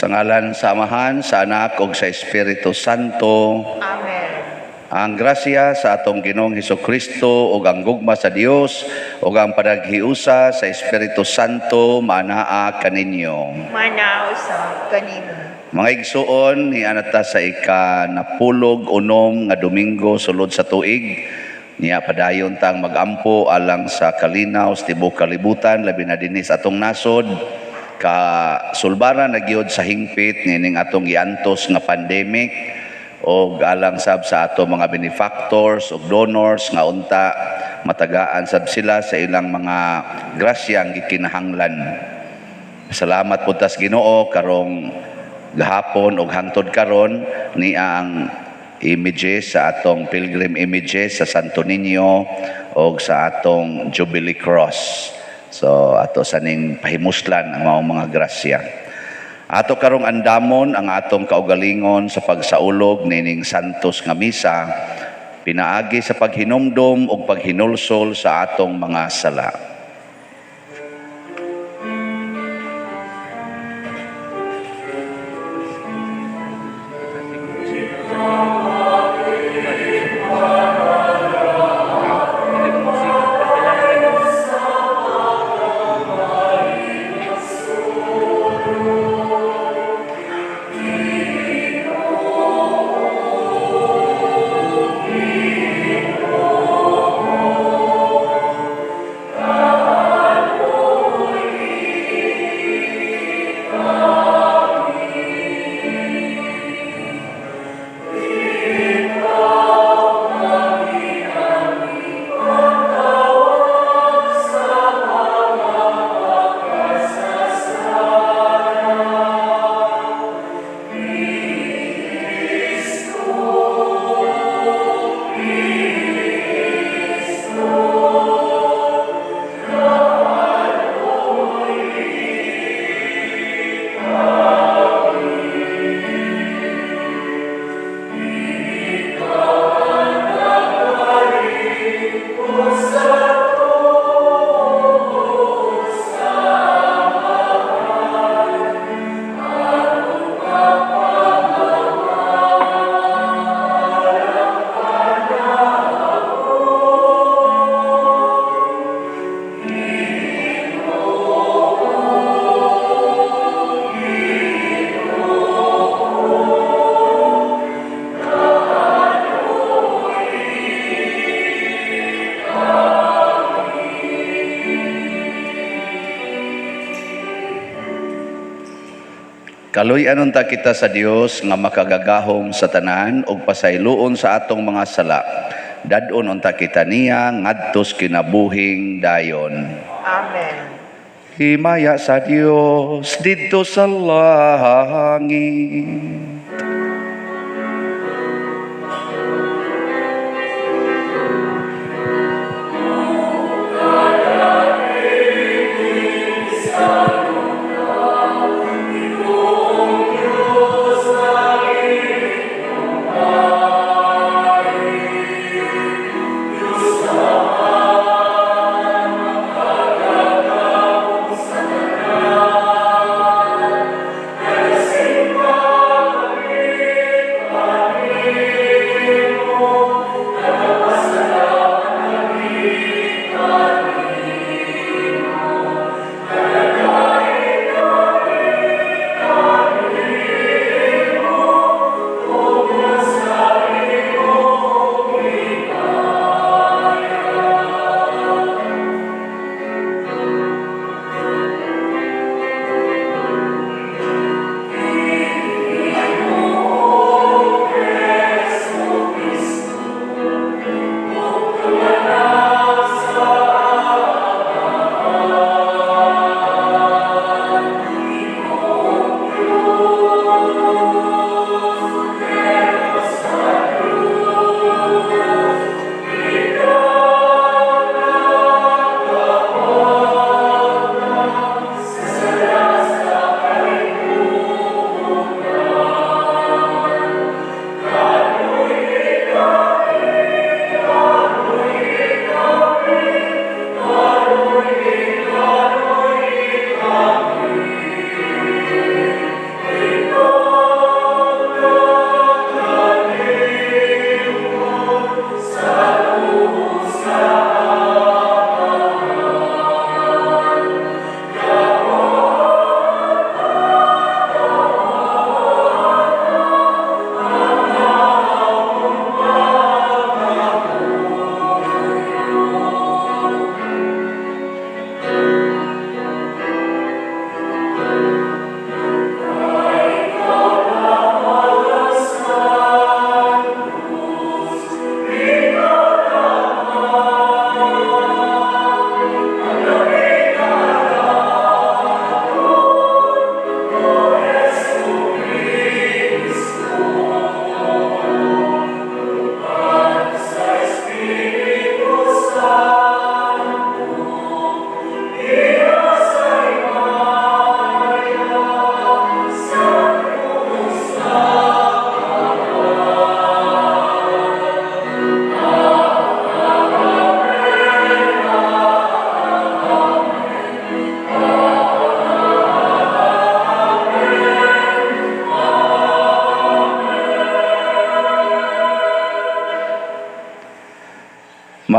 Sa ngalan sa Amahan, sa Anak ug sa Espiritu Santo. Amen. Ang grasya sa atong Ginoong Kristo ug ang gugma sa Dios ug ang panaghiusa sa Espiritu Santo maanaa kaninyo. Maanaa usab kanimo. Mga igsuon, niana ta sa ika-96 nga Domingo sulod sa tuig. Niya padayon tang magampo alang sa kalinaw sa tibuok kalibutan, labi na dinhi sa atong nasod, ka sulbaran na gyud sa hingpit niining atong giantos nga pandemic, og alang sab sa ato mga benefactors og donors nga unta matagaan sab sila sa ilang mga grasyang gikinahanglan. Salamat pud tas Ginoo karong gahapon og hangtod karon niya ang images sa atong pilgrim images sa Santo Niño og sa atong Jubilee Cross. So ato sa ning pahimuslan ang maong mga grasya. Ato karong andamon ang atong kaugalingon sa pagsaulog nining santos nga misa pinaagi sa paghinumdom ug paghinulsol sa atong mga sala. Kaluy-an unta kita sa Dios nga makagagahom sa tanan ug pasayloon sa atong mga sala. Dad-on unta kita niya ngadtos kinabuhing dayon. Amen. Himaya sa Dios didto sa langit.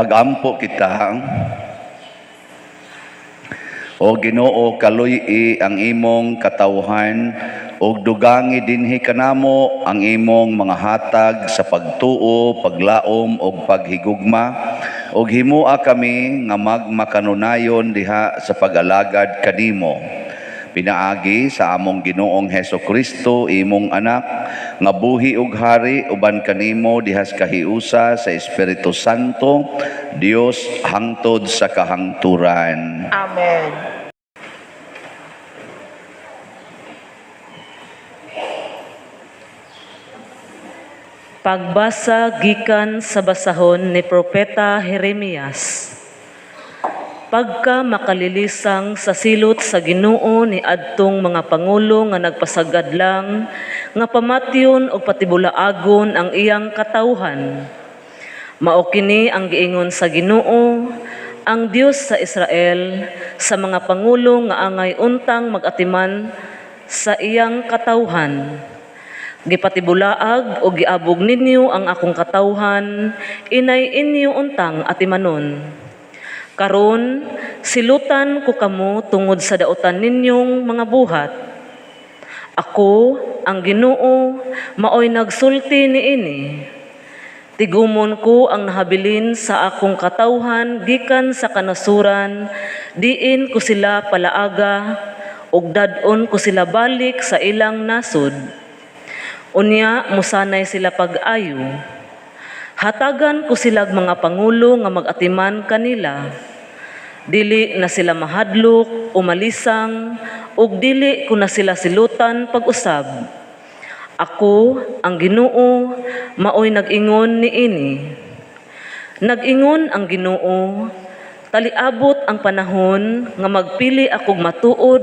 Magampo kita. O Ginoo, kaluy-i ang imong katawhan ug dugangi dinhi kanamo ang imong mga hatag sa pagtuo, paglaom ug paghigugma, ug himoa kami nga magmakanunayon diha sa pag-alagad kanimo. Pinaagi sa among Ginoong Heso Kristo, imong anak, nga buhi ug hari uban kanimo dihas kahiusa sa Espiritu Santo, Dios hangtod sa kahangturan. Amen. Pagbasa gikan sa basahon ni Propeta Jeremias. Pagka makalilisang sa silot sa Ginoo ni adtong mga pangulo nga nagpasagad lang nga pamatyon og patibulaagon ang iyang katawhan. Mao kini ang giingon sa Ginoo, ang Dios sa Israel, sa mga pangulo nga angay untang magatiman sa iyang katawhan. Gipatibulaag o giabog ninyo ang akong katawhan, inay inyo untang atimanon. Karon, silutan ko kamo tungod sa dautan ninyong mga buhat. Ako, ang Ginoo, maoy nagsulti niini. Tigumon ko ang nahabilin sa akong katawhan gikan sa kanasuran, diin ko sila palaaga, ug dad-on ko sila balik sa ilang nasod. Unya musanay sila pag-ayo. Hatagan ko silag mga pangulo nga mag-atiman kanila. Dili na sila mahadlok o malisang, ug dili ko na sila silutan pag-usab. Ako, ang Ginoo, maoy nag-ingon niini. Nag-ingon ang Ginoo, taliabot ang panahon nga magpili akog matuod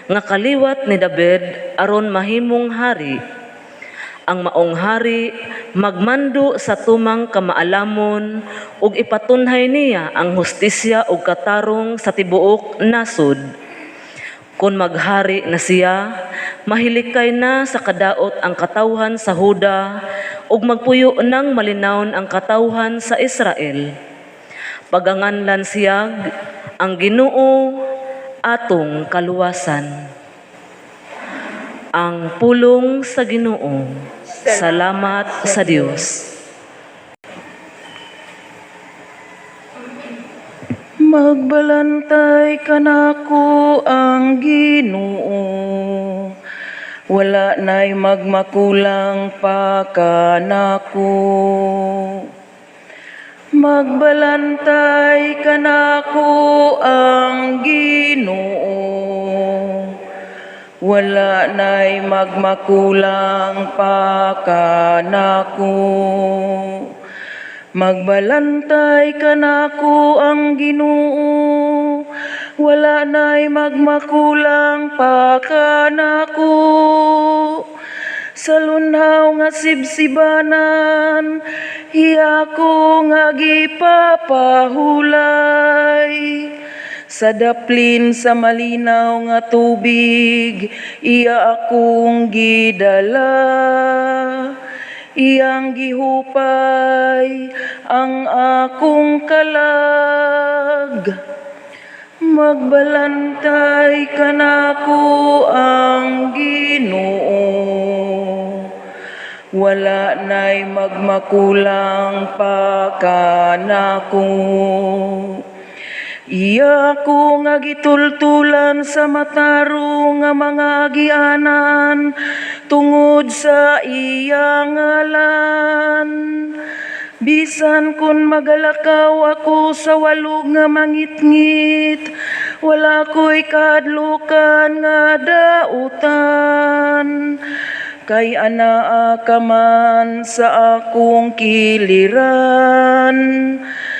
nga kaliwat ni David aron mahimong hari. Ang maong hari magmando sa tumang kamaalamon ug ipatunhay niya ang hustisya ug katarong sa tibuok nasod. Kon maghari na siya, mahilikay na sa kadaot ang katawhan sa Huda ug magpuyo nang malinawon ang katawhan sa Israel. Paganganlan siyag ang Ginoo atong kaluwasan. Ang pulong sa Ginoo. Salamat sa Dios. Magbalantay kanako ang Ginoo. Wala na'y magmakulang pa kanako. Magbalantay kanako ang Ginoo. Wala na'y magmakulang pa kanako. Magbalantay kanako ang Ginoo. Wala na'y magmakulang pa kanako. Sa lunhaw nga sibsibanan, hiya ko nga gipapahulay. Sa daplin sa malinaw nga tubig, iya akong gidala. Iyang gihupay ang akong kalag. Magbalantay kanako ang Ginoo. Wala na'y magmakulang pa kanako. Iya ko nga gitultulan sa matarong nga mga agianan tungod sa iya ngalan. Bisan kun magalakaw ako sa walog nga mangitngit, wala ko'y kahadlukan nga dautan. Kay anaa ka man sa akong kiliran,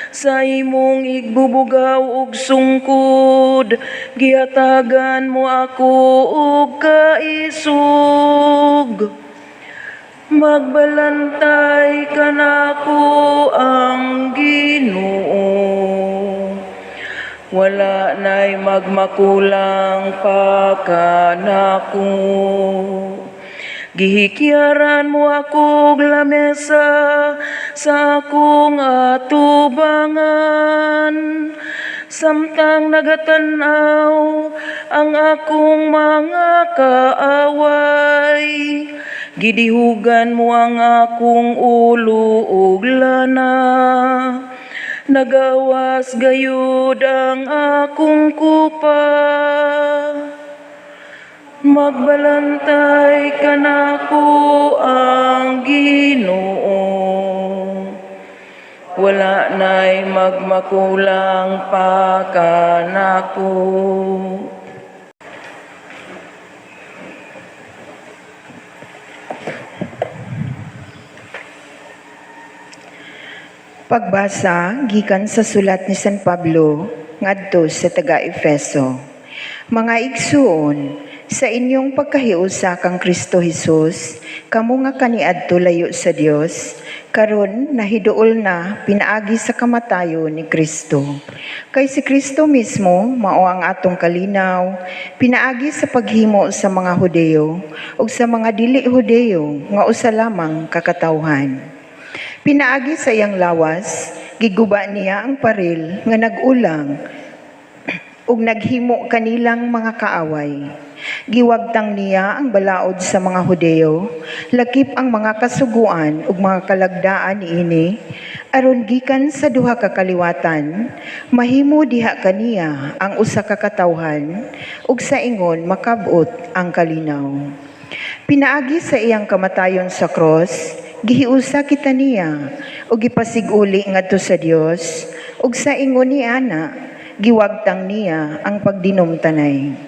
sa imong igbubugaw og sungkod, gihatagan mo ako og kaisog. Magbalantay kanako ang Ginoo. Wala na'y magmakulang pa kanako. Gihikyaran mo ako og lamesa sa akong atubangan. Samtang nagatanaw ang akong mga kaaway, gidihugan mo ang akong ulo ug lana. Nagawas gayud ang akong kupa. Magbalantay kanako ang Ginoo. Wala na'y magmakulang pa kanako. Pagbasa gikan sa sulat ni San Pablo ngadto sa taga-Efeso. Mga igsuon, sa inyong pagkahiusa kang Kristo Hesus, kamo nga kaniadto layo sa Dios, karon nahiduol na pinaagi sa kamatayon ni Kristo. Kay si Kristo mismo mao ang atong kalinaw, pinaagi sa paghimo sa mga Hudeo ug sa mga dili Hudeo nga usa lamang ka katawhan. Pinaagi sa iyang lawas, giguba niya ang paril nga nag-ulang ug naghimo kanilang mga kaaway. Giwagtang niya ang balaod sa mga Hudeo, lakip ang mga kasuguan ug mga kalagdaan niini, aron gikan sa duha ka kaliwatan, mahimo diha kaniya ang usa ka katawhan ug sa ingon makab-ot ang kalinaw. Pinaagi sa iyang kamatayon sa cross, gihiusa kita niya ug gipasiguli ngadto sa Dios, ug sa ingon ni ana, giwagtang niya ang pagdinumtanay.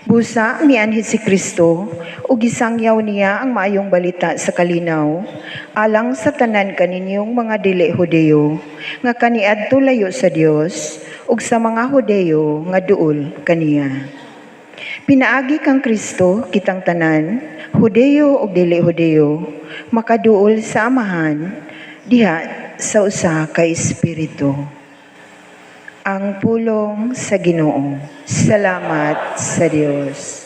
Busa mianhi si Kristo ug gisangyaw niya ang maayong balita sa kalinaw alang sa tanan kaninyong mga dili Hudeo nga kaniadto layo sa Dios ug sa mga Hudeo nga duol kaniya. Pinaagi kang Kristo kitang tanan, Hudeo ug dili Hudeo, makaduol sa Amahan diha sa usa ka espiritu. Ang pulong sa Ginoo. Salamat sa Dios.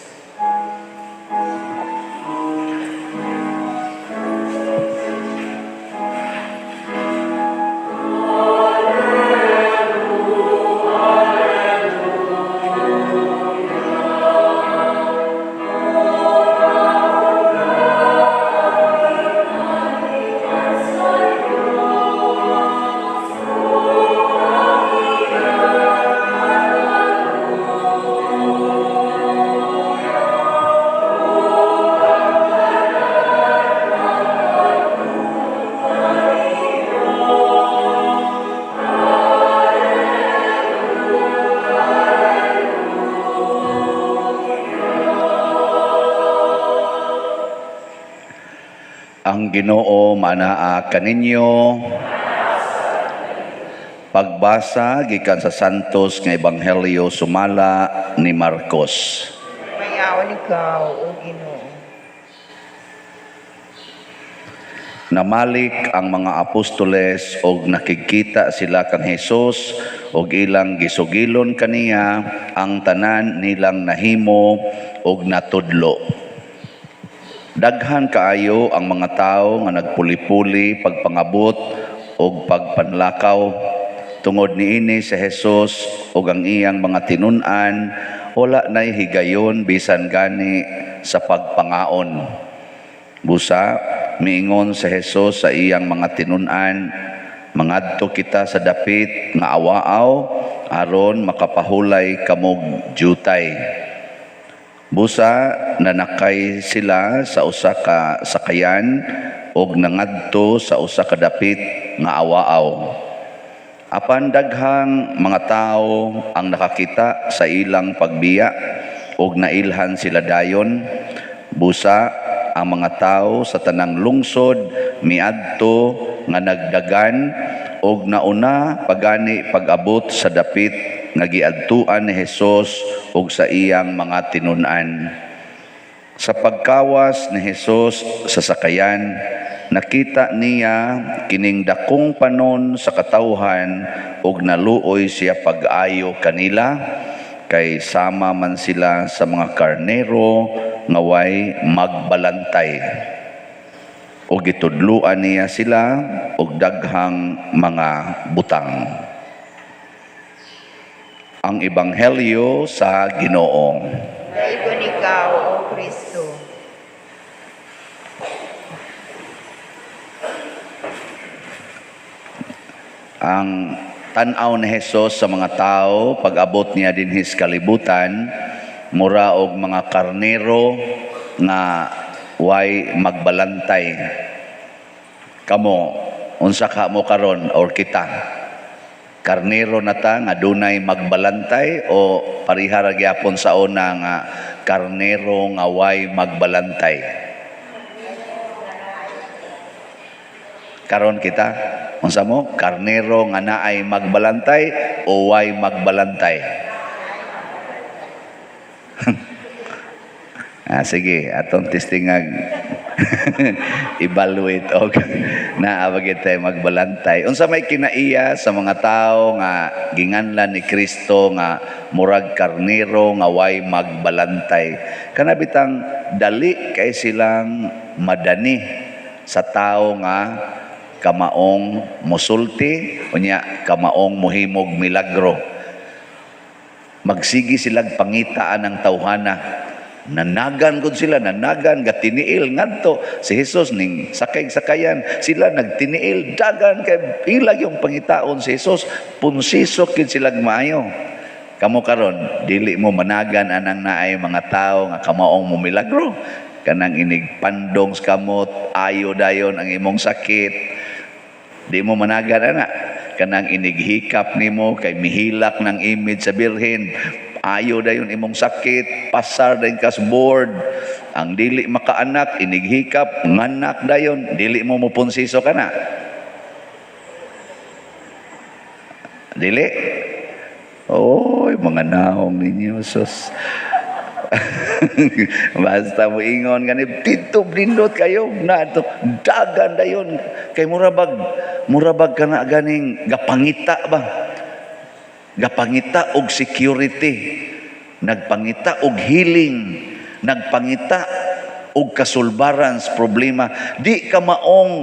Ang Ginoo manaa kaninyo. Pagbasa gikan sa Santos nga Ebanghelyo sumala ni Marcos. Mayaon ikaw, O Ginoo. Namalik ang mga apostoles og nakikita sila kang Hesus og ilang gisugilon kaniya ang tanan nilang nahimo og natudlo. Daghan kaayo ang mga tawo nga nagpuli-puli pagpangabot og pagpanlakaw tungod niini si Hesus og ang iyang mga tinun-an wala nay higayon bisan gani sa pagpangaon. Busa miingon si Hesus sa iyang mga tinun-an, mangadto kita sa dapit nga awaaw aron makapahulay kamog jutay. Busa nanakay sila sa usa ka sakayan og nangadto sa usa ka dapit nga awaaw. Apan daghang mga tawo ang nakakita sa ilang pagbiya og nailhan sila dayon. Busa ang mga tawo sa tanang lungsod miadto nga nagdagan og nauna pagani pag-abot sa dapit nga giadtuan ni Hesus og sa iyang mga tinun-an. Sa pagkawas ni Hesus sa sakayan, nakita niya kining dakong panon sa katawhan og naluoy siya pag-ayo kanila, kay sama man sila sa mga karnero nga way magbalantay. Ug gitudloan niya sila og daghang mga butang. Ang Ebanghelyo sa Ginoo. Daigon ikaw, O Kristo. Ang tan-aw ni Hesus sa mga tao pag-abot niya dinhi sa kalibutan, mura og mga karnero nga way magbalantay. Kamo, unsa ka mo karon or kita? Karnero na ta nga dunay magbalantay o pareha ra gyapon sa una nga karnero nga way magbalantay? Karon kita, unsa mo? Karnero nga naay magbalantay o way magbalantay? Sige, atong testingag evaluate og naa ba gyud tay magbalantay. Unsa may kinaiya sa mga tawo nga ginganlan ni Kristo nga murag karnero nga way magbalantay? Kana bitang dali kay silang madani sa tawo nga kamaong musulti unya kamaong muhimog milagro. Magsigi silang pangitaan ang tawhana. Nanagan gud sila, nanagan gatiniil ngadto si Jesus ning sakay sakayan sila nagtiniil dagan kay ilag yung pangitaon si Jesus, punsisok gid sila maayo. Kamo karon dili mo managan anang naay mga tawo nga kamaong mo milagro, kanang inig pandong sa kamot ayo dayon ang imong sakit. Di mo managan ana kanang inighikap nimo kay mihilak ng image sa birhen, ayo dayon imong sakit, pasar dayon kas board. Ang dili makaanak inighikap nganak dayon, dili mo mopunsiso kana. Dili. Oy, mga naong ninyo sus. Basta mo ingon gani dito nindot kayo na to dagan dayon kay murabag kana ganing gapangita ba. Gapangita og security, nagpangita og healing, nagpangita og kasulbaran sa problema. Di ka maong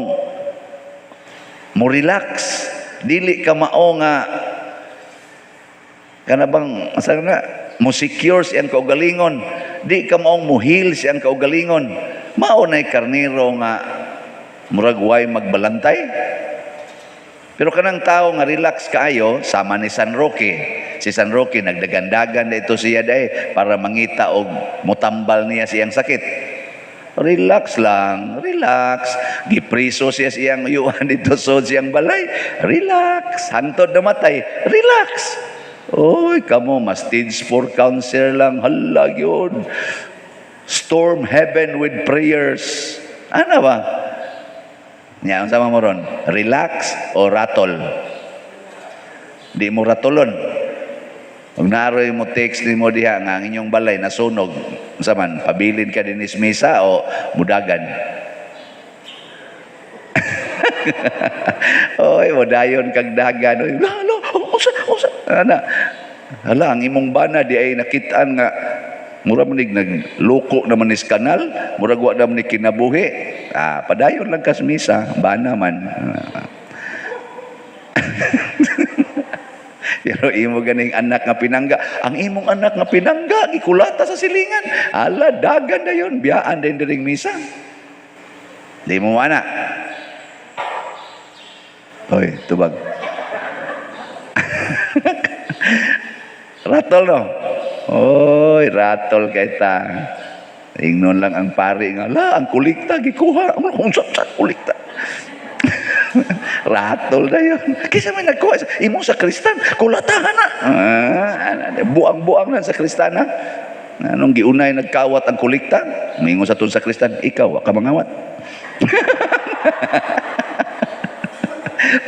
mo relax, dili ka maong nga kana bang asa na mo secure siyang kaugalingon, di ka maong mo heal siyang kaugalingon. Mao nay karnero nga murag way magbalantay. Pero kanang tao nga relax kaayo, sama ni San Roque. Si San Roque nagdagandagan na ito siya dahi para mangita og mutambal niya siyang sakit. Relax lang, relax. Gipriso siya siyang uyuan dito so siyang balay. Relax. Hantod namatay, relax. Oy, kamo mas stage 4 cancer lang, hala yun. Storm heaven with prayers. Ano ba? Nya, unsa man mo ron? Relax o ratol? Di mo ratolon. Kung naaroy mo text nimo diha nga ang inyong balay nasunog, unsa man, pabilin ka dinis misa o mudagan? Oy, mudayon kag dagan. Oy, lalo, usa, usa. Ana. Hala, ang imong bana di ay nakitaan nga mura man nagloko naman ni kanal, murag wa naman ni kinabuhi. Padayon lang kas misa, bana man. Pero imo ganing anak nga pinangga, ang imong anak nga pinangga gikulata sa silingan. Ala, dagan na yun, biyaan din diring misa. Di mo ana. Hoy, tubag. Ratol no? Oy, ratol kay ta. Ingnon lang ang pari nga, la, ang kulikta gikuha. Unsa sa kulikta? Ratol na yun. Kaysa may nagkuha, imong sa kristan, kulatahan na. Buang-buang na sa kristana. Anong giunay nagkawat ang kulikta? Mingon sa tun sa kristan, ikaw, wa ka mangawat.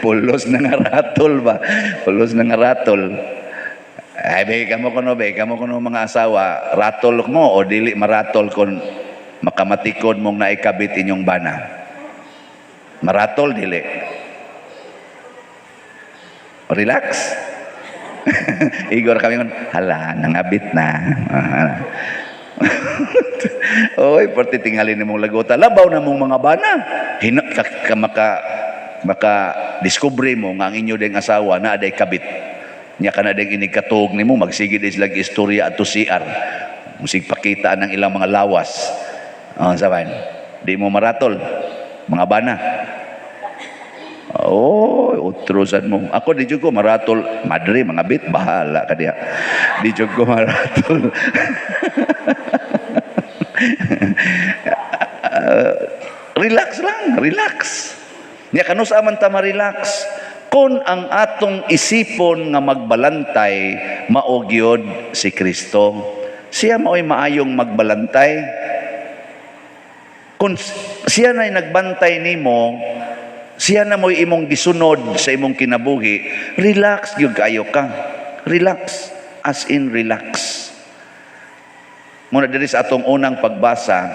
Pulos na nga ratol ba? Pulos na nga ratol. Ay, beka mo kuno mga asawa, ratol mo o dili maratol kon makamatikod mong naikabit inyong bana. Maratol, dili. Relax. Igor kami ngon, hala, nangabit na. Oy, parte tingali nimong lagota. Labaw na mong mga bana. Hina, ka, ka, maka maka discover mo nga ang inyo ding asawa na aday kabit. Nya kana ding inig katug nimo, magsige din sila istorya adto CR. Musig pakita ng ilang mga lawas. Oh, saban. Di mo maratol. Mga bana. Oh, utrosan mo. Ako di jud ko maratol. Madre, mga bit, bahala ka diha. Di jud ko maratol. Relax lang, relax. Nya kanus-a man ta ma-relax? Kung ang atong isipon nga magbalantay mao gyud si Kristo. Siya mao'y maayong magbalantay. Kung siya na'y nagbantay nimo, siya na mo'y imong gisunod sa imong kinabuhi, relax gyud kaayo ka. Relax, as in relax. Muna diri sa atong unang pagbasa,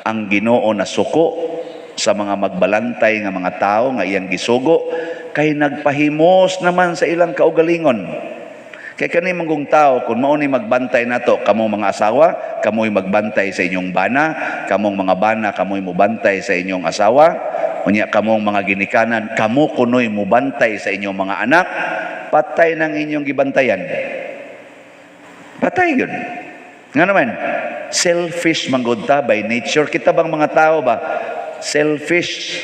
ang Ginoo nasuko sa mga magbalantay nga mga tao nga iyang gisugo kay nagpahimos naman sa ilang kaugalingon. Kay kani manggong tao, kung mao ni magbantay nato, kamo mga asawa, kamoy magbantay sa inyong bana, kamong mga bana, kamoy mobantay sa inyong asawa, unya kamong mga ginikanan, kamo kunoy mobantay sa inyong mga anak, patay ng inyong gibantayan. Patay yun. Nga naman, selfish manggod ta by nature. Kita bang mga tao ba? Selfish.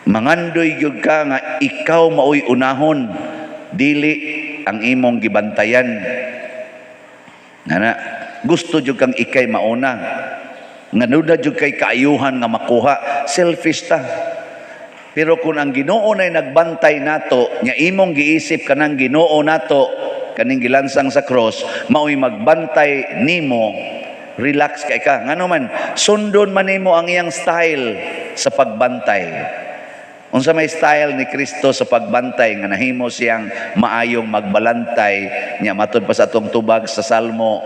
Mangandoy gyud ka nga ikaw maoy unahon, dili ang imong gibantayan. Nana, gusto jud kang ikay mauna. Nga nuda jud kay kaayuhan nga makuha, selfish ta. Pero kung ang Ginoo na'y nagbantay nato, nya imong giisip kanang Ginoo nato, kaning gilansang sa cross, maoy magbantay nimo, relax kay ka. Ngano man, sundon man nimo ang iyang style sa pagbantay. Unsa may style ni Kristo sa pagbantay nga nahimo siyang maayong magbalantay niya? Matud pa sa atong tubag sa Salmo,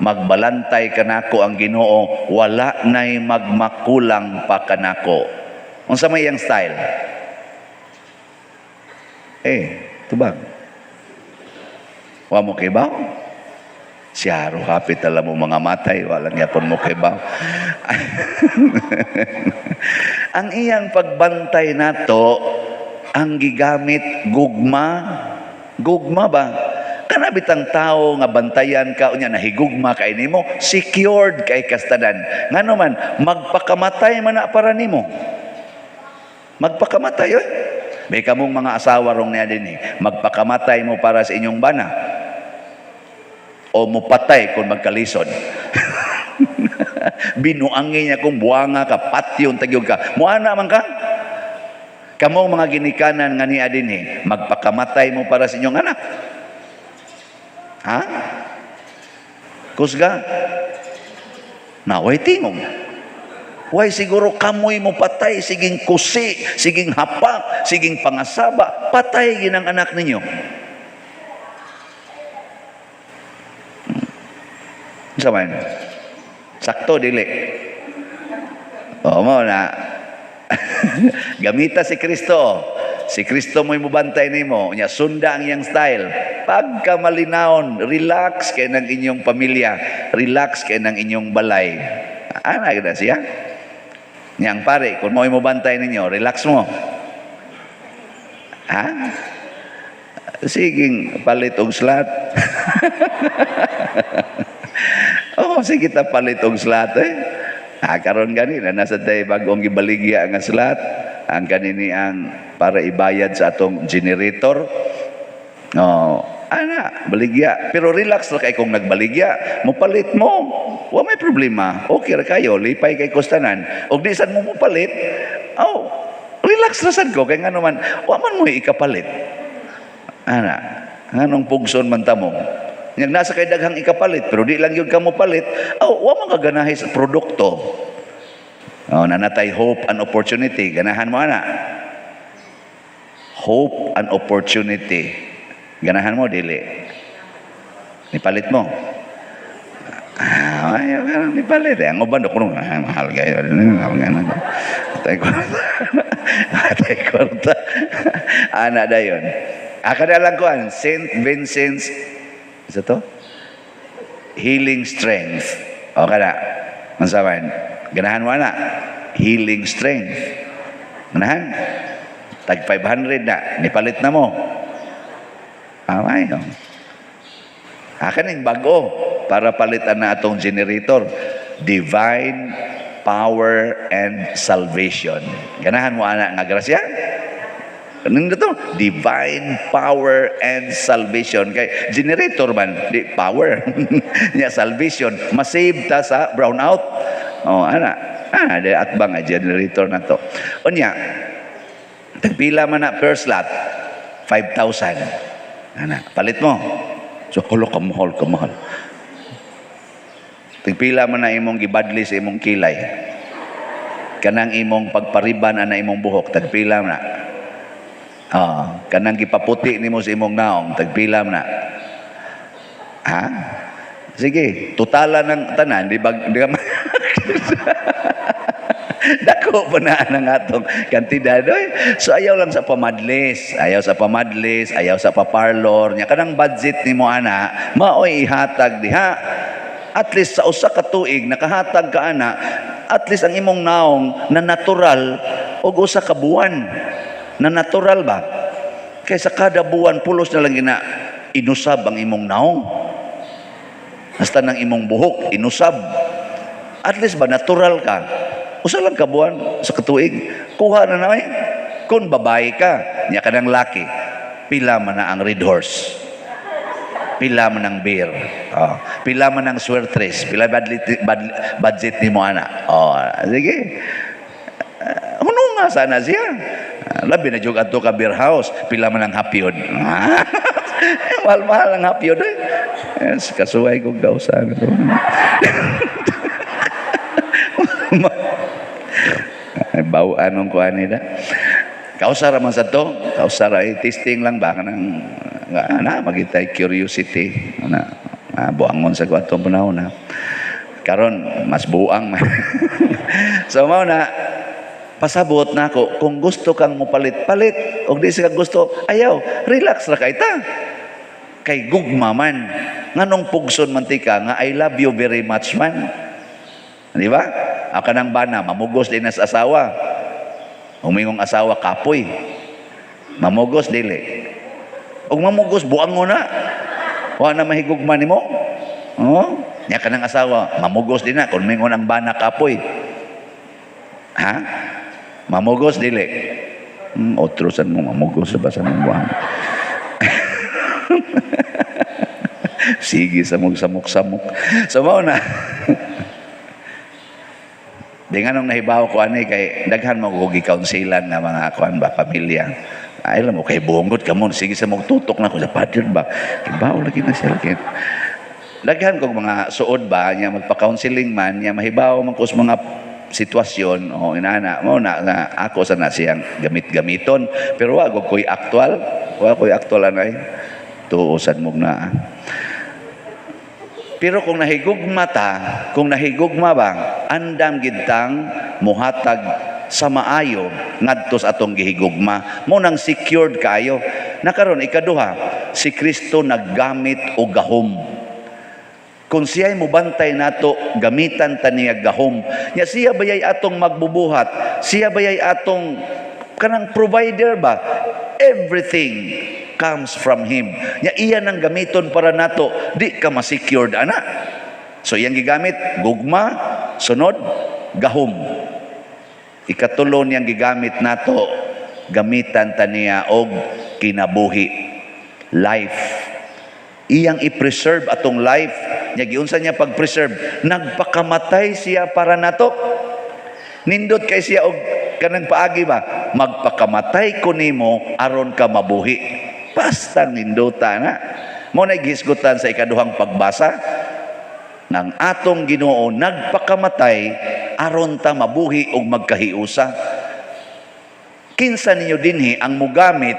"Magbalantay kanako ang Ginoo, wala nay magmakulang pa kanako." Unsa may iyang style? Eh, tubag. Wa mo kibaw? Siyaro hapit alam mo mga matay, walang yapon mo kibaw. Ang iyang pagbantay nato, ang gigamit gugma. Gugma ba? Kana bitang tao nga bantayan ka unya nahigugma kay nimo, secured kay kastanan. Ngano man, magpakamatay man na para nimo. Magpakamatay oy. May kamong mga asawa rong niya din eh. Magpakamatay mo para sa inyong bana. O mupatay kung magkalisod. Binuangin niya kung buwanga ka, patyon tagyog ka. Muana man ka. Kamong mga ginikanan nga niya din eh, magpakamatay mo para sa inyong anak. Ha? Kusga? Naway tingog. Way siguro kamoy mo patay, siging kusi, siging hapak, siging pangasaba, patay ginang anak ninyo. Sa man? Sakto, dili. O mo na. Gamita si Kristo. Si Kristo mo'y mubantay nimo. Nya sunda ang iyang style. Pagka malinawon, relax kay ng inyong pamilya, relax kay ng inyong balay. Ana gid siya. Niyang pare, kung mo'y mubantay ninyo, relax mo. Ha? Siging palit og slot. Oh, sige ta palit og slot eh. Ah, karon gani na nasa tay bagong gibaligya nga slot. Ang kanini ang para ibayad sa atong generator. Oh, ana, baligya. Pero relax ra kay kung nagbaligya, mopalit mo. Wa may problema. Okay ra kayo, lipay kay kustanan. Og di sad mo mopalit, oh, relax ra sad ko kay ngano man, wa man mo ikapalit. Ana, nganong pugson man ta mo? Nyag nasa kay daghang ikapalit, pero di lang yun ka mo palit, oh, wa man ka ganahi sa produkto. Oh, nanatay hope and opportunity. Ganahan mo ana. Hope and opportunity. Ganahan mo, dili. Nipalit mo. Ah, ay, nipalit. Eh. Ang uban, kuno, ah, mahal kayo. Atay kwarta. Atay kwarta. Ana dayon. Aka na lang kuan, St. Vincent's, isa to? Healing strength. O kana. Unsa man? Ganahan mo na? Healing strength. Ganahan? Tag 500 na. Nipalit na mo. Amay. Oh. Kaning bago para palitan na atong generator. Divine power and salvation. Ganahan mo ana nga grasya? Anong to? Divine power and salvation. Kay generator man, di power. Nya salvation, masave ta sa brown out. Oh, ana. Ah, di atbang nga generator na to. Unya, tagpila man na first lot? 5,000. Ana, palit mo. So, hulo ka mahal, ka mahal. Tagpila man na imong gibadli sa imong kilay. Kanang imong pagpariban ana imong buhok, tagpila man na. Ah, kanang gipaputi nimo sa imong naong, tagpila man na. Ha? Sige, totala ng tanan, di ba? Di ka dako pa na ang atong kantidad. Oy. So ayaw lang sa pamadlis, ayaw sa pamadlis, ayaw sa paparlor nya kanang budget nimo ana, maoy ihatag diha. At least sa usa ka tuig nakahatag ka ana, at least ang imong naong na natural og usa ka buwan. Na natural ba? Kaysa kada buwan pulos na lang gina inusab ang imong naong. Hasta ng imong buhok inusab. At least ba natural ka? Usa lang ka buwan sa katuig. Kuha na naman. Kung babae ka, nya ka ng laki, pila man na ang Red Horse. Pila man ang beer. Oh. Pila man ang swertres. Pila budget ni mo ana. Oh, sige. Nga sana siya. Labi na jud adto ka beer house, pila man ang hapyod. Eh, mahal-mahal ang hapyod eh. Yes, kasuway ko gausan. Ay, bawaan mong kuha nila. Kausa ra man sa to, kausa ra eh, testing lang ba kanang na magitay curiosity na buangon sa atong panahon na. Karon mas buang man. So mao na pasabot na ako kung gusto kang mopalit palit og di sa gusto ayaw, relax ra kay ta kay gugma man. Nganong pugson man tika nga I love you very much man, di ba? Ang kanang bana mamugos din na sa asawa, umingong asawa kapoy, mamugos dili, og mamugos buang mo na, wa na mahigugma nimo. Oh, nya kanang asawa mamugos din na kung mingon ang bana kapoy, ha, mamugos dili. Otro san mo mamugos sa basa ng buwan. Sige sa mong samok-samok. So mao na. Di nga nung nahibaw ko ani kay daghan mo ko gi-counselan nga mga kuan ba pamilya. Ay alam mo kay bungot ka mo sige sa mong tutok na ko sa padyod ba. Hibaw lagi na siya lagi. Daghan kog mga suod ba nya magpa-counseling man nya mahibaw man ko sa mga sitwasyon o inana mo na, na ako sa na siyang gamit-gamiton pero wa ko'y aktual, wa ko'y aktual anay tuosan mo na. Pero kung nahigugma ta, kung nahigugma ba, andam gid tang muhatag sa maayo ngadto sa atong gihigugma, mo nang secured kaayo. Nakaron ikaduha, si Kristo naggamit og gahom. Kung siya'y mubantay nato, gamitan ta niya gahom. Nya siya bayay atong magbubuhat, siya bayay atong kanang provider ba? Everything comes from Him. Nya iya nang gamiton para nato, di ka ma-secured ana. So iyang gigamit gugma, sunod gahom. Ikatulo niyang gigamit nato, gamitan ta niya og kinabuhi, life. Iyang i-preserve atong life. Nya giunsa niya pag-preserve, nagpakamatay siya para nato. Nindot kay siya og kanang paagi ba, magpakamatay ko nimo aron ka mabuhi. Basta nindota na. Mo na gihisgutan sa ikaduhang pagbasa ng atong Ginoo nagpakamatay aron ta mabuhi og magkahiusa. Kinsa ninyo dinhi ang mugamit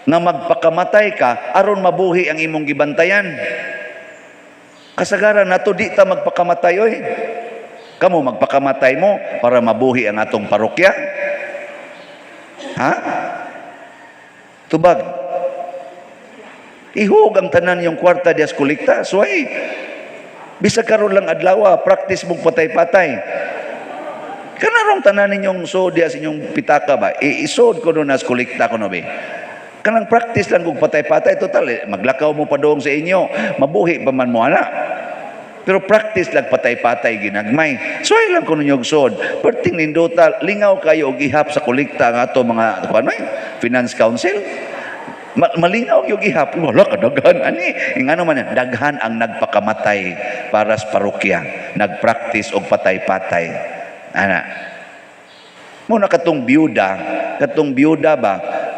nga magpakamatay ka aron mabuhi ang imong gibantayan? Kasagaran nato di ta magpakamatay oy. Kamo magpakamatay mo para mabuhi ang atong parokya? Ha? Tubag. Ihug ang tanan yung kwarta dias kolekta. Suway. Bisag karon lang adlaw, practice mong patay-patay. Kanarong tanan ninyong suod diya sa inyong pitaka ba? Isod ko no nas kolekta ko no be. Kanang practice lang kung patay-patay, total, eh, maglakaw mo pa doon sa inyo, mabuhi pa man mo ana. Pero practice lang patay-patay ginagmay. So ay lang kuno ninyong suod. Perting nindota, lingaw kayo og ihap sa kolekta nga ato mga ano eh, Finance Council. Malingaw yung ihap. Wala kadaghan ani. Ingano man yan, daghan ang nagpakamatay para sa parokya. Nagpractice og patay-patay. Ana. Mo na katong biyuda ba,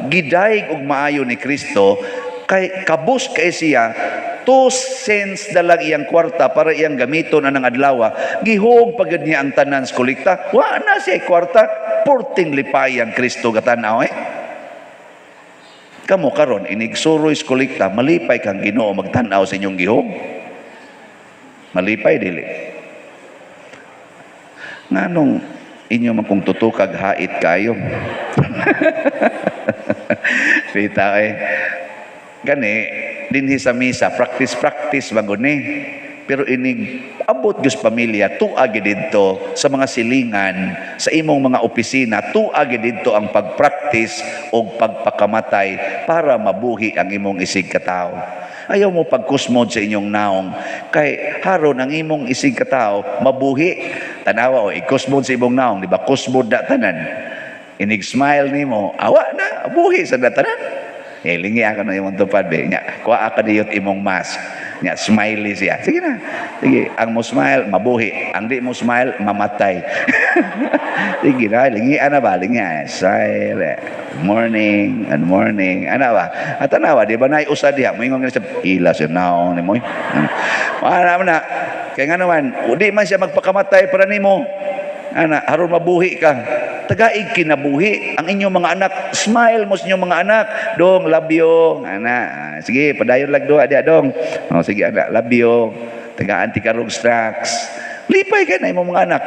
gidayeg og maayo ni Kristo kay kabus kay siya 2 cents na lang iyang kwarta para iyang gamiton anang adlaw. Gihog pagid niya ang tanan sa kolekta. Wa na siya kwarta, porting lipay ang Kristo gatanaw eh. Kamo karon inig suroy sa kolekta, malipay kang Ginoo magtan-aw sa inyong gihog. Malipay dili? Nganong inyo man kung tutukag hait kayo? Bitaw eh. Gani, dinhi sa misa, practice practice man gud ni. Pero inig abot gyud sa pamilya, tua gyud didto sa mga silingan, sa imong mga opisina, tua gyud didto ang pagpractice og pagpakamatay para mabuhi ang imong isig katawo. Ayaw mo pagkusmod sa inyong naong kay haron ang imong isig katawo mabuhi. Tanawa o ikusmod sa imong naong, di ba? Kusmod na tanan. Inig smile nimo, awa na, buhi sa na tanan. Eh, lingi ako na imong tupad, be. Nya, kuha ka diyot imong mask. Nya, smiley siya. Sige na. Sige, ang mo smile, mabuhi. Ang di mo smile, mamatay. Sige na, lingi na ba? Lingi, smile. Morning, and morning. Ano ba? At tanawa, di ba na usa diha? Moingon nga siya, ila siya naong ni mo. Ano na? Kaya nga naman, di man siya magpakamatay para nimo. Ana, haron mabuhi ka. Tagaig kinabuhi ang inyong mga anak. Smile mo sa inyong mga anak. Dong, love you. Ana, sige, padayon lang doa diya, dong. Oh, sige, anak, love you. Tagaan ti karog snacks. Lipay ka na imong mga anak.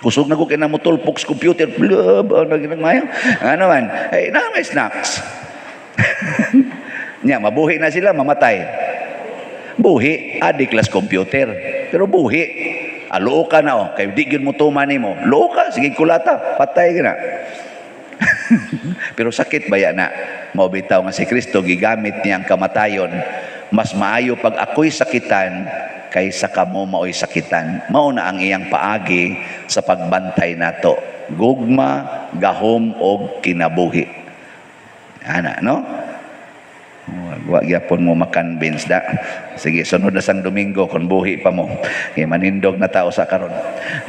Kusog na ko kay na mo tulpok sa computer. Blah, blah, nagmayo. Ano man? Hey, na may snacks. Nya, mabuhi na sila, mamatay. Buhi, adik las computer. Pero buhi. Aluo ka na oh, kay di gyud mo tuman nimo. Luo ka, sige kulata, patay ka na. Pero sakit ba na? Mao bitaw nga si Kristo gigamit niya ang kamatayon. Mas maayo pag ako'y sakitan kaysa kamo mao'y sakitan. Mao na ang iyang paagi sa pagbantay nato. Gugma, gahom og kinabuhi. Ana, no? Wa gyapon mo makonvince da. Sige, sunod na sang Domingo kung buhi pa mo. Kay manindog na tao sa karon.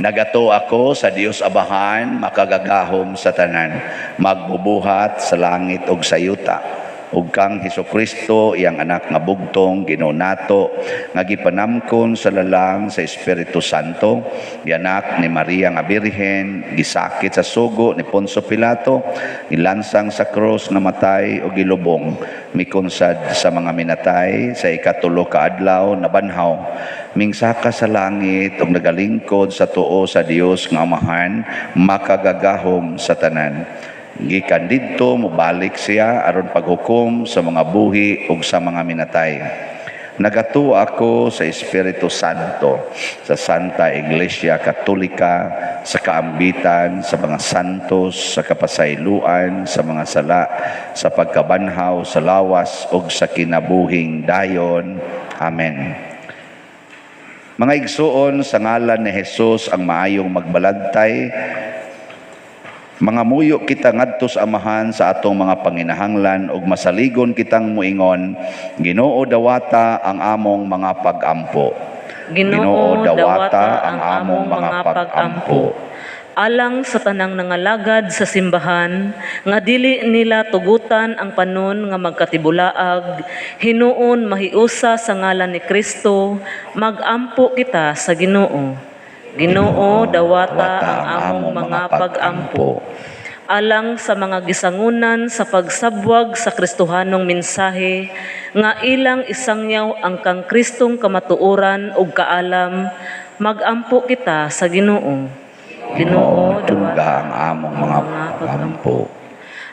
Nagato ako sa Dios Abahan, makagagahom sa tanan, magbubuhat sa langit ug sa yuta, ug kang Hesukristo, iyang anak nga bugtong, Ginoo nato, nga gipanamkon sa lalang sa Espiritu Santo, gianak ni Maria nga Birhen, gisakit sa sugo ni Poncio Pilato, gilansang sa krus, namatay ug gilubong, mikonsad sa mga minatay, sa ikatulo ka adlaw nabanhaw, mingsaka sa langit ug nagalingkod sa tuo sa Dios nga Amahan makagagahom sa tanan. Gikan didto mobalik siya aron paghukom sa mga buhi ug sa mga minatay. Nagatuo ako sa Espiritu Santo, sa Santa Iglesia Katolika, sa kaambitan sa mga santos, sa kapasayloan sa mga sala, sa pagkabanhaw sa lawas ug sa kinabuhing dayon. Amen. Mga igsuon, sa ngalan ni Jesus ang maayong magbalantay, mangamuyo kita ngadto sa Amahan sa atong mga panginahanglan ug masaligon kitang muingon, Ginoo, dawata ang among mga pagampo. Ginoo, dawata ang among mga pagampo. Alang sa tanang nangalagad sa simbahan nga dili nila tugutan ang panon nga magkatibulaag, hinuon mahiusa sa ngalan ni Kristo, magampo kita sa Ginoo. Ginoo, dawata ang among mga pagampo. Alang sa mga gisangunan sa pagsabwag sa Kristohanong mensahe nga ilang isangyaw ang kang Kristong kamatuoran ug kaalam, magampo kita sa Ginoo. Ginoo, Dungga ang among mga pagampo.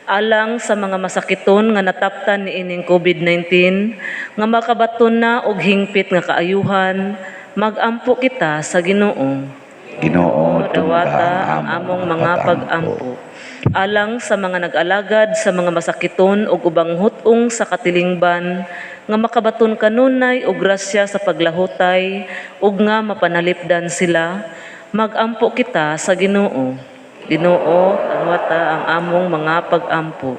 Alang sa mga masakiton nga nataptan niining COVID-19 nga makabaton na og hingpit nga kaayuhan, magampo kita sa Ginoo. Ginoo, Dawata ang among mga pag-ampo. Alang sa mga nag-alagad sa mga masakiton ug ubang hut-ong sa katilingban, nga makabaton kanunay og grasya sa paglahutay ug nga mapanalipdan sila, magampo kita sa Ginoo. Ginoo, dawata ang among mga pag-ampo.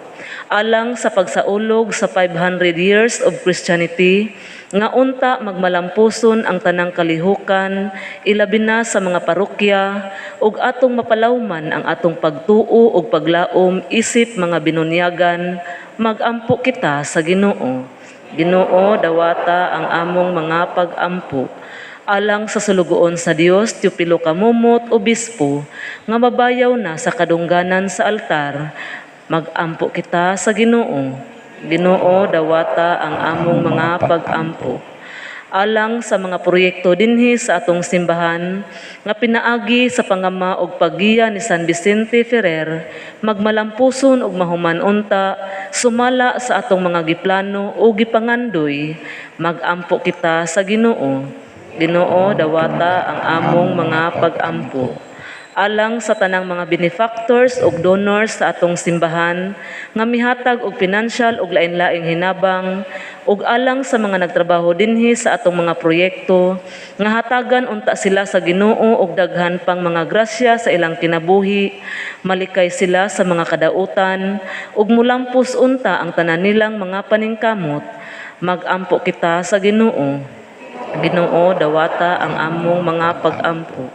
Alang sa pagsaulog sa 500 years of Christianity, nga unta magmalampuson ang tanang kalihukan, ilabi na sa mga parokya, ug atong mapalawman ang atong pagtuo ug paglaom isip mga binunyagan, magampo kita sa Ginoo. Ginoo, dawata ang among mga pag-ampo. Alang sa sulugoon sa Dios, Teopilo Camomot, Obispo, nga mabayaw na sa kadungganan sa altar, magampo kita sa Ginoo. Ginoo, dawata ang among mga pag-ampo. Alang sa mga proyekto dinhi sa atong simbahan nga pinaagi sa pangama og paggiya ni San Vicente Ferrer, magmalampuson og mahuman unta sumala sa atong mga giplano o gipangandoy, magampo kita sa Ginoo. Ginoo, dawata ang among mga pag-ampo. Alang sa tanang mga benefactors ug donors sa atong simbahan nga mihatag og pinansyal ug lain-laing hinabang, ug alang sa mga nagtrabaho dinhi sa atong mga proyekto nga hatagan unta sila sa Ginoo og daghan pang mga grasya sa ilang kinabuhi, malikay sila sa mga kadautan ug mulampos unta ang tanan nilang mga paningkamot, magampo kita sa Ginoo. Ginoo, dawata ang among mga pag-ampo.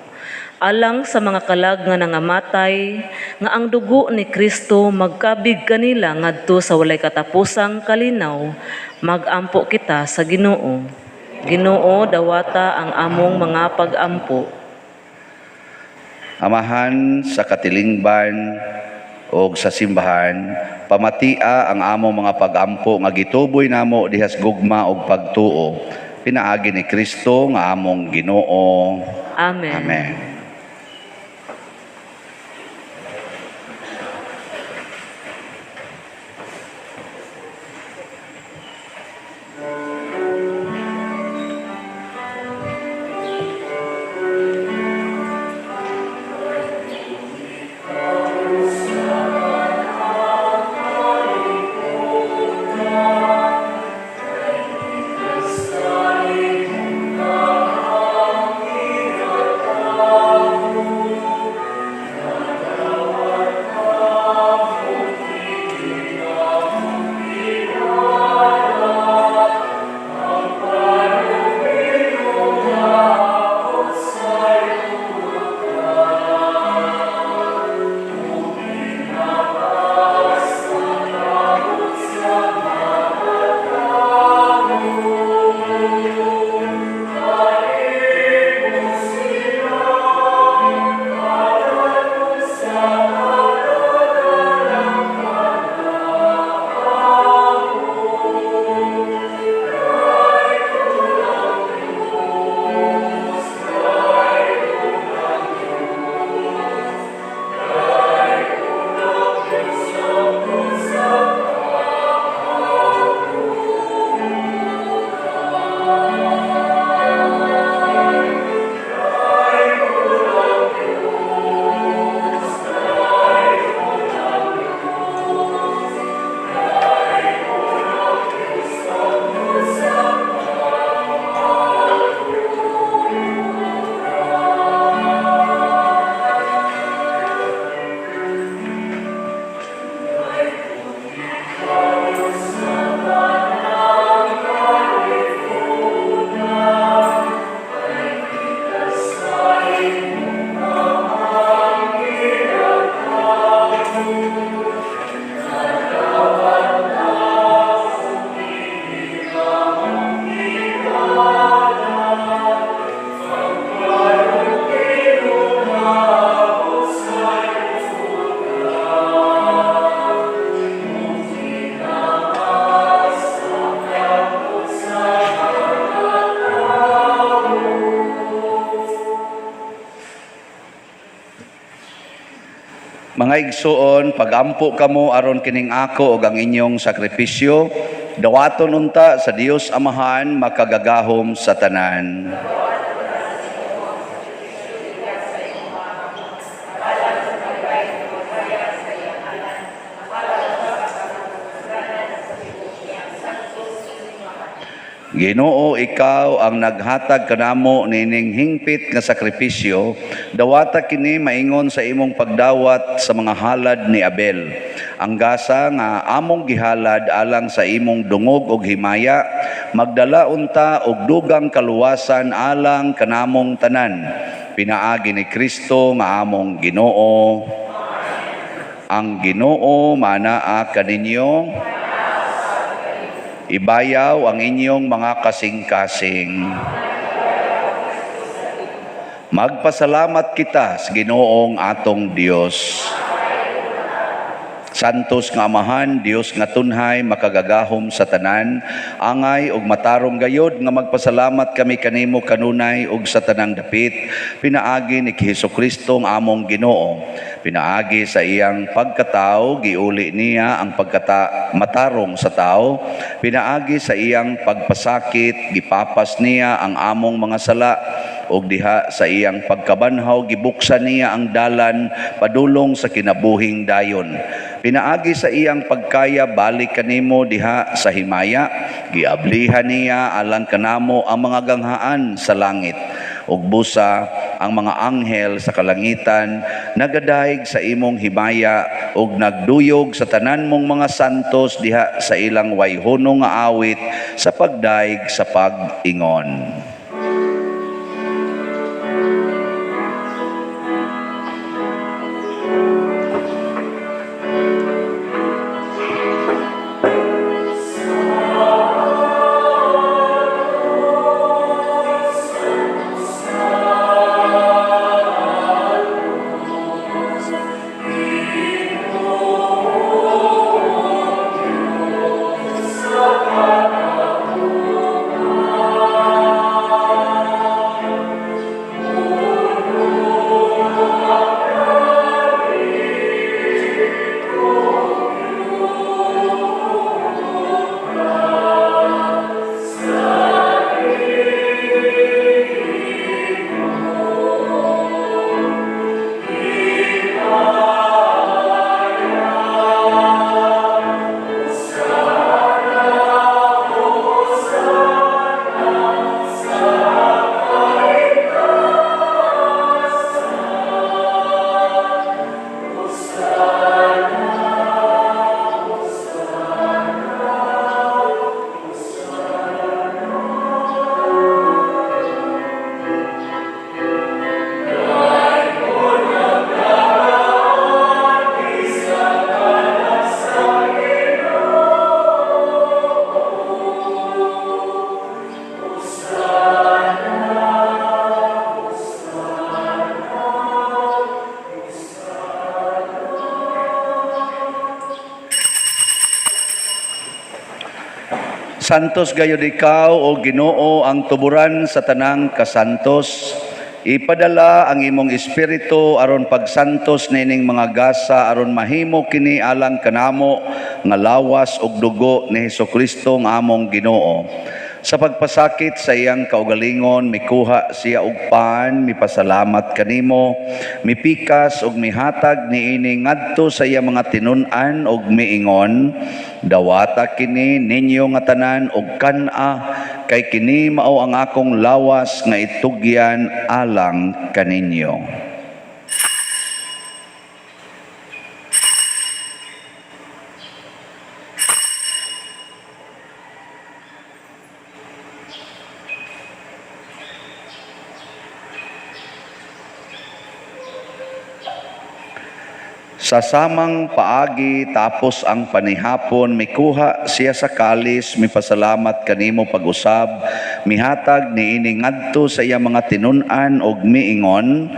Alang sa mga kalag nga nangamatay, nga ang dugo ni Kristo magkabig kanila ngadto sa walay katapusang kalinaw, magampo kita sa Ginoo. Ginoo, dawata ang among mga pag-ampo. Amahan sa katilingban og sa simbahan, pamatia ang among mga pag-ampo nga gituboy namo dihas gugma og pagtuo. Pinaagi ni Kristo nga among Ginoo. Amen. Amen. Mga igsuon, pagampo kamo aron kining ako ug ang inyong sakripisyo Dawaton unta sa Dios Amahan makagagahom sa tanan. Ginoo, ikaw ang naghatag kanamo nining hingpit nga sakripisyo, dawata kini maingon sa imong pagdawat sa mga halad ni Abel. Ang gasa nga among gihalad alang sa imong dungog og himaya, magdala unta og dugang kaluwasan alang kanamong tanan. Pinaagi ni Kristo nga among Ginoo. Ang Ginoo manaa kaninyo. Ibayaw ang inyong mga kasing-kasing. Magpasalamat kita sa Ginoong atong Dios. Santos nga Amahan, Dios nga tunhay, makagagahom sa tanan, angay ug matarong gayod nga magpasalamat kami kanimo kanunay ug sa tanang dapit, pinaagi ni Hesukristo ang among Ginoo. Pinaagi sa iyang pagkatao, giuli niya ang pagkata matarong sa tao. Pinaagi sa iyang pagpasakit, gipapas niya ang among mga sala. Ug diha sa iyang pagkabanhaw, gibuksan niya ang dalan padulong sa kinabuhing dayon. Pinaagi sa iyang pagkaya, balik kanimo diha sa himaya, giablihan niya alang kanamo ang mga ganghaan sa langit. Ug busa ang mga anghel sa kalangitan nagadayeg sa imong himaya ug nagduyog sa tanan mong mga santos diha sa ilang wayhono nga awit sa pagdayeg sa pag-ingon. Santos gayud ikaw o Ginoo ang tuburan sa tanang kasantos. Ipadala ang imong espiritu aron pagsantos nining mga gasa aron mahimo kini alang kanamo nga lawas ug dugo ni Hesukristo nga among Ginoo. Sa pagpasakit sa iyang kaugalingon, mikuha siya og pan, mipasalamat kanimo, mipikas og mihatag niini ngadto sa iyang mga tinun-an og miingon, dawata kini ninyo nga tanan og kan-a, kay kini mao ang akong lawas nga itugyan alang kaninyo. Sa samang paagi tapos ang panihapon, mikuha siya sa kalis, mipasalamat kanimo pag-usab, mihatag niini ngadto sa iya mga tinun-an og miingon,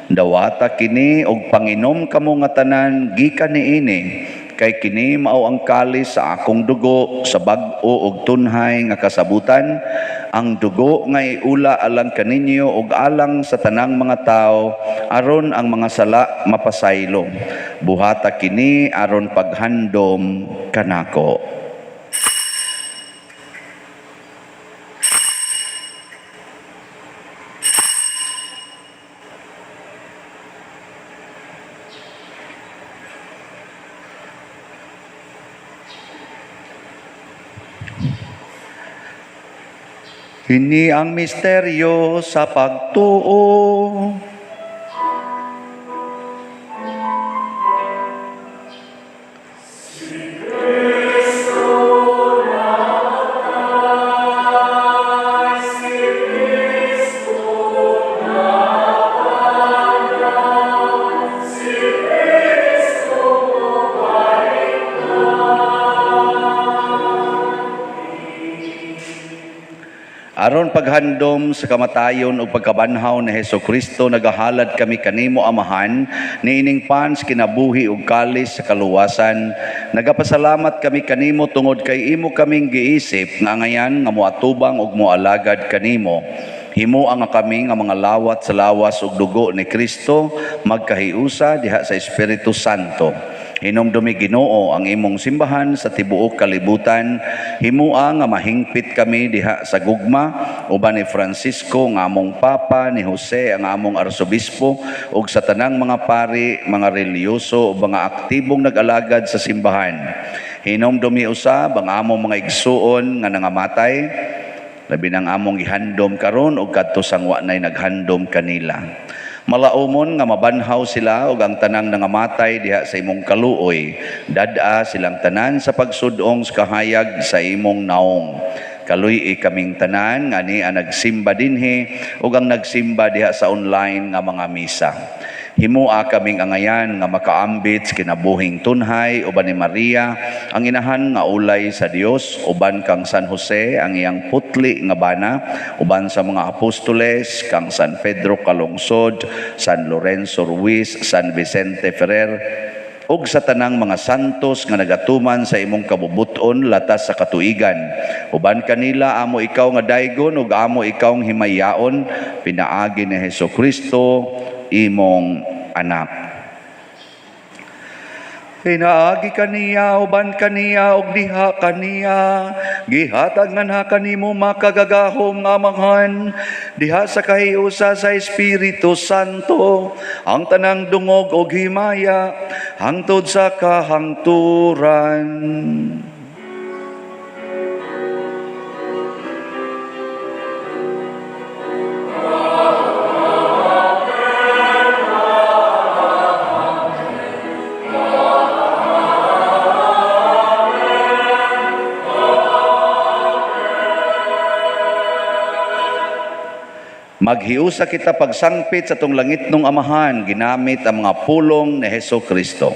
dawata kini og panginom kamo nga tanan gikan niini, kay kini mao ang kalis sa akong dugo sa bag-o og tunhay nga kasabutan, ang dugo nga iula alang kaninyo og alang sa tanang mga tao aron ang mga sala mapasaylo. Buhata kini aron paghandom kanako. Ini ang misteryo sa pagtuo. Aron paghandom sa kamatayon ug pagkabanhaw ni Hesus Kristo, nagahalad kami kanimo, Amahan, niining pans kinabuhi ug kalis sa kaluwasan. Nagapasalamat kami kanimo tungod kay imo kaming giisip nga angayan nga moatubang ug moalagad kanimo. Himoa nga kami nga mga lawat sa lawas ug dugo ni Kristo magkahiusa diha sa Espiritu Santo. Hinumdumi, Ginoo, ang imong simbahan sa tibuok kalibutan. Himoa nga mahingpit kami diha sa gugma uban ni Francisco nga among Papa, ni Jose ang among Arsobispo, ug sa tanang mga pari, mga relihiyoso ug mga aktibong nag-alagad sa simbahan. Hinumdumi usab ang among mga igsuon nga nangamatay, labi nang among gihandom karon ug kadto sang wa nay naghandom kanila. Malaumon nga mabanhaw sila ug ang tanang nangamatay diha sa imong kaluoy. Dad-a silang tanan sa pagsudong sa kahayag sa imong naong. Kaluy-i kaming tanan nga ni ang nagsimba dinhi ug ang nagsimba diha sa online nga mga misa. Himoa kaming angayan nga makaambit sa kinabuhing tunhay uban ni Maria, ang inahan nga ulay sa Dios, uban kang San Jose, ang iyang putli nga bana, uban sa mga apostoles, kang San Pedro Calungsod, San Lorenzo Ruiz, San Vicente Ferrer, ug sa tanang mga santos nga nagatuman sa imong kabubuton latas sa katuigan. Uban kanila amo ikaw nga daygon ug amo ikaw himayaon, pinaagi ni Hesus Kristo imong anak. Pinaagi kaniya, uban kaniya, ug diha kaniya, gihatag nganha kanimo makagagahom nga Amahan, diha sa kahiusa sa Espiritu Santo, ang tanang dungog og himaya, hangtod sa kahangturan. Maghiusa kita pagsangpit sa tong langit nung Amahan, ginamit ang mga pulong ni Hesus Kristo.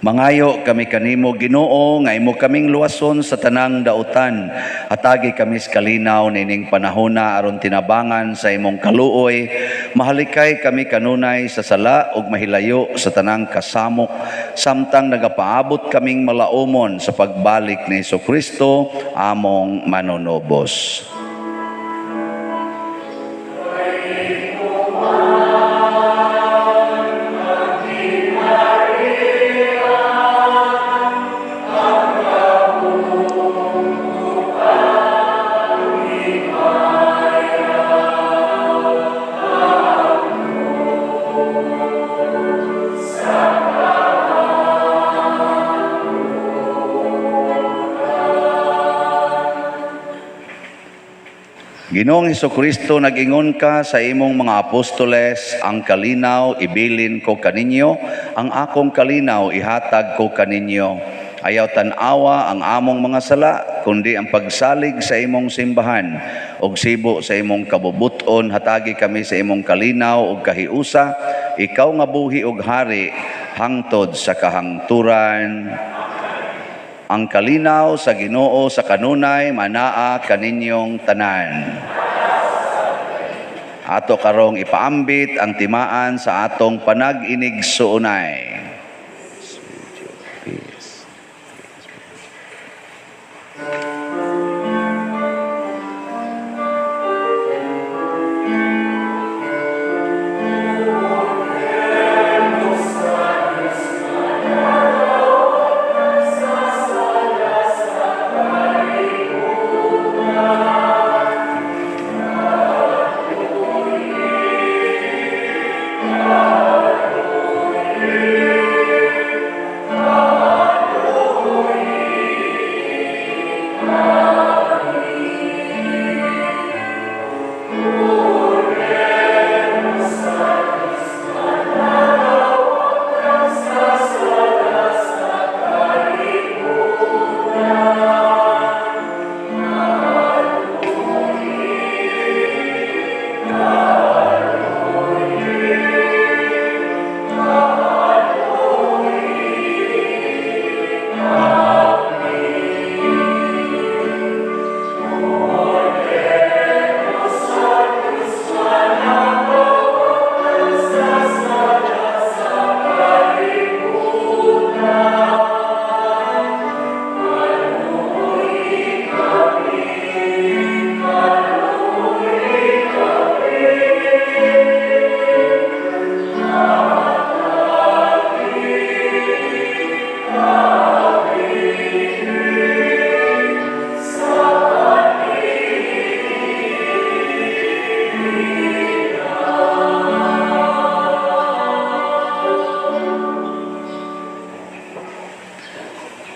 Mangayo kami kanimo, Ginoo, nga imo kaming luwason sa tanang dautan. Hatagi kami sa kalinaw nining panahona aron tinabangan sa imong kaluoy. Mahalikay kami kanunay sa sala ug mahilayo sa tanang kasamok samtang nagapaabot kaming malaumon sa pagbalik ni Hesukristo among manunubos. Ginoong Hesukristo, nag-ingon ka sa imong mga apostoles, ang kalinaw ibilin ko kaninyo, ang akong kalinaw ihatag ko kaninyo. Ayaw tan-awa ang among mga sala, kundi ang pagsalig sa imong simbahan. Og sibo sa imong kabubuton, hatagi kami sa imong kalinaw og kahiusa, ikaw nga buhi og hari, hangtod sa kahangturan. Ang kalinaw sa Ginoo sa kanunay manaa kaninyong tanan. Ato karong ipaambit ang timaan sa atong panag-inigsuonay. Peace.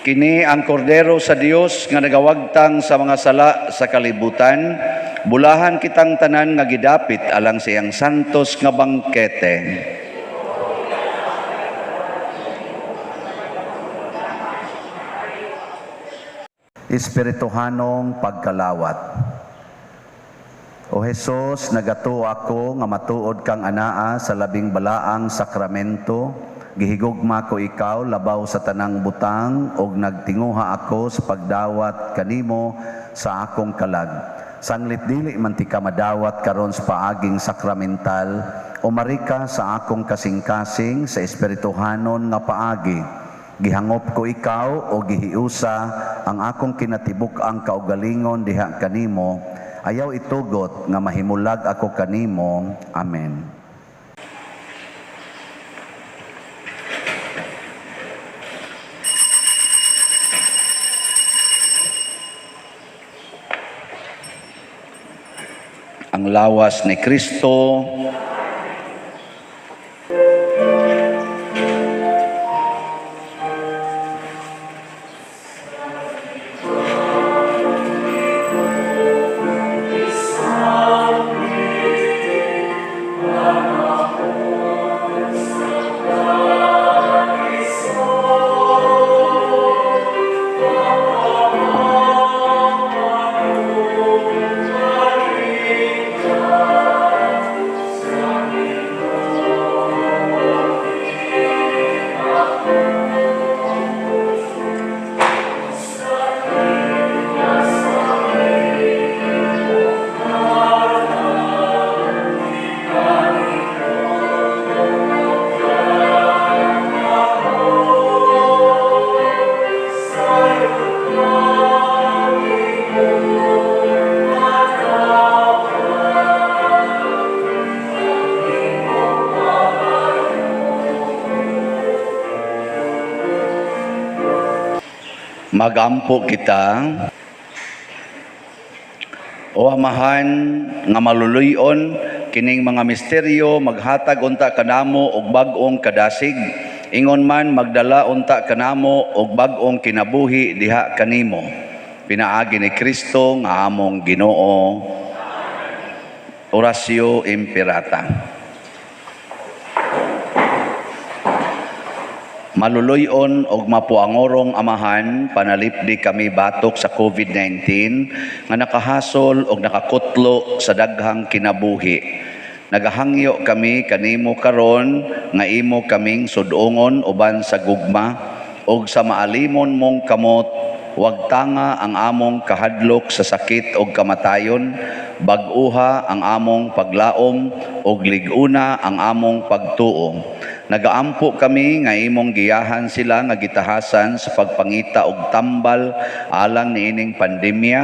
Kini ang kordero sa Dios nga nagawagtang sa mga sala sa kalibutan, bulahan kitang tanan nga gidapit alang sa iyang santos nga bangkete. Espirituhanong pagkalawat. O Hesus, nagatuo ako nga matuod kang anaa sa labing balaang sakramento. Gihigugma ko ikaw labaw sa tanang butang og nagtinguha ako sa pagdawat kanimo sa akong kalag. Sanglit dili man ti ka madawat karon sa paaging sakramental, umari ka sa akong kasing-kasing sa espirituhanon nga paagi. Gihangop ko ikaw o gihiusa ang akong kinatibuk-ang kaugalingon diha kanimo. Ayaw itugot nga mahimulag ako kanimo. Amen. Ang lawas ni Kristo. Magampo kita. O Amahan nga maluluyon, kining mga misteryo maghatag unta kanamo og bag-ong kadasig, ingon man magdala unta kanamo og bag-ong kinabuhi diha kanimo. Pinaagi ni Kristo nga among Ginoo. Oratio Imperata. Maluluyon og mapuangorong Amahan, panalipdi kami batok sa COVID-19 nga nakahasol og nakakutlo sa daghang kinabuhi. Nagahangyo kami kanimo karon nga imo kaming sudongon uban sa gugma og sa maalimon mong kamot, wag tanga ang among kahadlok sa sakit og kamatayon, bag-uha ang among paglaom og lig-una ang among pagtuo. Nagaampo kami nga imong giyahan sila nga gitahasan sa pagpangita og tambal alang niining pandemya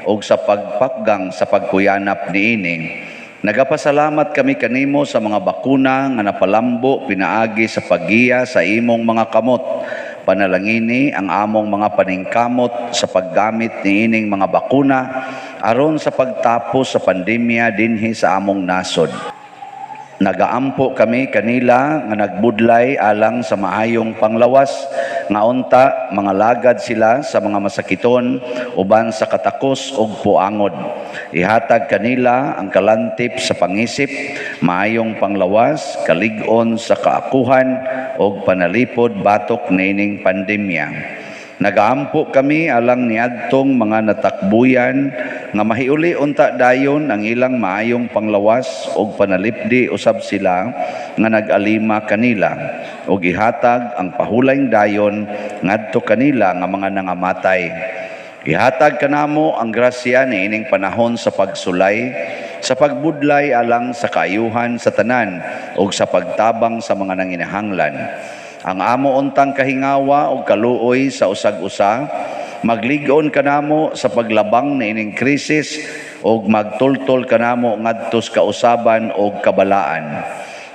og sa pagpakgang sa pagkuyanap niini. Nagapasalamat kami kanimo sa mga bakuna nga napalambo pinaagi sa paggiya sa imong mga kamot. Panalangini ang among mga paningkamot sa paggamit niining mga bakuna aron sa pagtapos sa pandemya dinhi sa among nasod. Nagaampo kami kanila nga nagbudlay alang sa maayong panglawas, nga unta mga lagad sila sa mga masakiton uban sa katakos og puangod. Ihatag kanila ang kalantip sa pangisip, maayong panglawas, kalig-on sa kaakuhan og panalipod batok niining pandemya. Nagaampo kami alang niadtong mga natakbuyan nga mahiuli unta dayon ang ilang maayong panglawas og panalipdi usab sila nga nag-alima kanila og ihatag ang pahulayng dayon ngadto kanila nga mga nangamatay. Ihatag kanamo ang grasya niining panahon sa pagsulay, sa pagbudlay alang sa kaayuhan sa tanan ug sa pagtabang sa mga nanginahanglan. Ang amo untang kahingawa og kaluoy sa usag-usa, maglig-on kanamo sa paglabang niining krisis og magtultol kanamo ngadto sa kausaban og kabalaan.